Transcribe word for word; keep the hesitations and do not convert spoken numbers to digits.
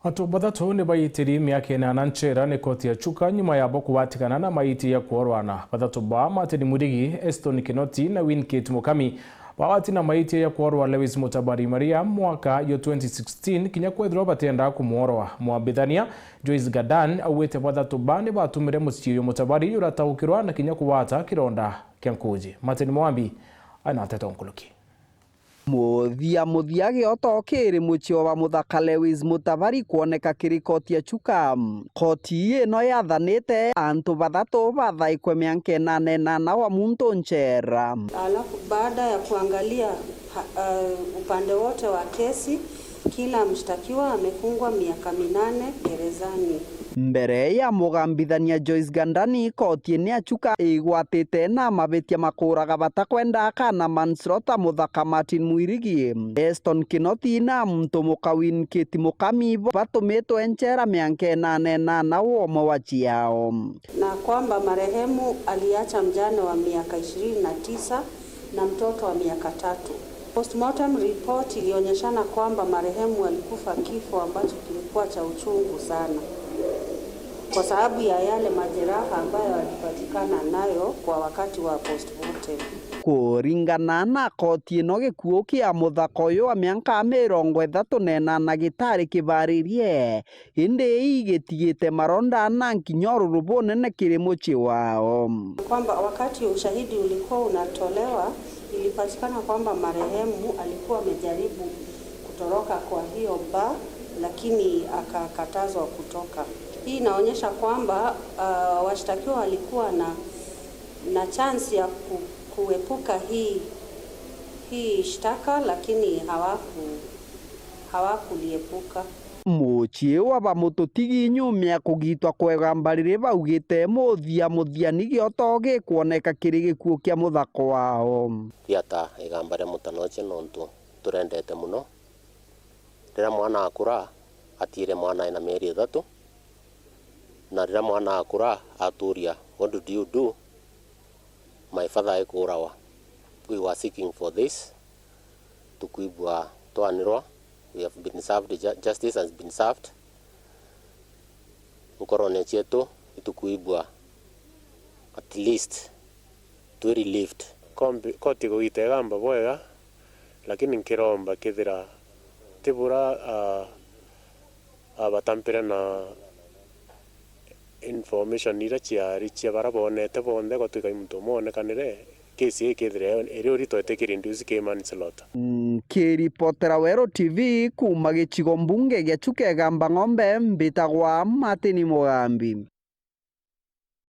Antu bathatu ni baitiri miaka inana nchera ni koti ya Chuka nyuma yabo kubatikana na maiti ya kuorwana. Bathatu ba Martin Mwirigi, Eston Kinoti na Winkate Mukami babati na maiti ya kuorwa Lewis Mutabari Maria mwaka yo twenty sixteen kinya kwethirwa batenda kumuorwa. Mwambithania Joyce Gadan augite bathatu ba ni batumire mucii uyu Mutabari urataukirwa na kinya kugwata kironda kia nkuji. Martin Mwambi aina nteto nkuruki. Muthia muthia gioto kiri mucii wa muthaka Lewis Mutabari kwoneka kiri koti ya Chuka. Koti ino yathanite antu bathatu bathaikwe mianka inana inana wa muntu nchera. Alafu baada ya kuangalia ha, uh, upande wote wa kesi, kila mshtakiwa amefungwa miaka minane gerezani. Mbere ya mugambithania Joyce Gandani, koti ni ya Chuka igwatite na mabitia ma kuuraga batakwenda kana manslaughter muthaka Martin Mwirigi, Eston Kinoti na muntu muka Winkate Mukami batumitwe nchera mianka inana inana womwe wa ciao. Na kwamba marehemu aliacha mjane wa miaka ishirini na tisa na mtoto wa miaka tatu. Postmortem report ilionyeshana kwamba marehemu alikufa kifo ambacho kilikuwa cha uchungu sana kwa sababu ya yale majeraha ambayo alipatikana nayo kwa wakati wa postmortem. Kuringana na koti ino, gikuu kia muthaka uyu wa mianka mirongo ithatu na inana gitari kibaririe, indi igitigite maronda na nkinya ururu bunene kiri mucii wao. Kwamba wakati ushahidi ulikuwa unatolewa, ilipatikana kwamba marehemu alikuwa amejaribu kutoroka kwa hiyo bar, lakini akakatazwa kutoka. Hii inaonyesha kwamba, ah, washtakiwa walikuwa na, na chance ya ku-, kuepuka hii, hii shtaka, lakini hawaku-, hawakuliepuka. Mucii wa bamututigi nyuma ya kugitwa kwa igamba riri baugite muthia muthia ni gioto gikwoneka kiri gikuu kia muthaka wao. Tiata igamba ria mutanoche nontu turendete muno. Riria mwana akura, atiire mwana ena mieri ithatu, na riria mwana akura aturia, "What did you do?" My father aikuurawa. We were seeking for this. Tukwigua twanirwa. We have been served, ju-, justice has been served. Nkorone cietu itukwigua at least twi relieved. Kombi-, koti igugita igamba bwega, lakini nkiromba kethira tibura, ah, abatampire na information iria ciari cia bara bonete bonthe, gwatwika i muntu umwe onekanire, kesi ii ikethira iri uritwa itikirinduce ki manslaughter. Nkiripotera Weru T V kuuma gicigo mbunge gia Chuka Igamba Ng'ombe, mbitagwa Martin Mugambi.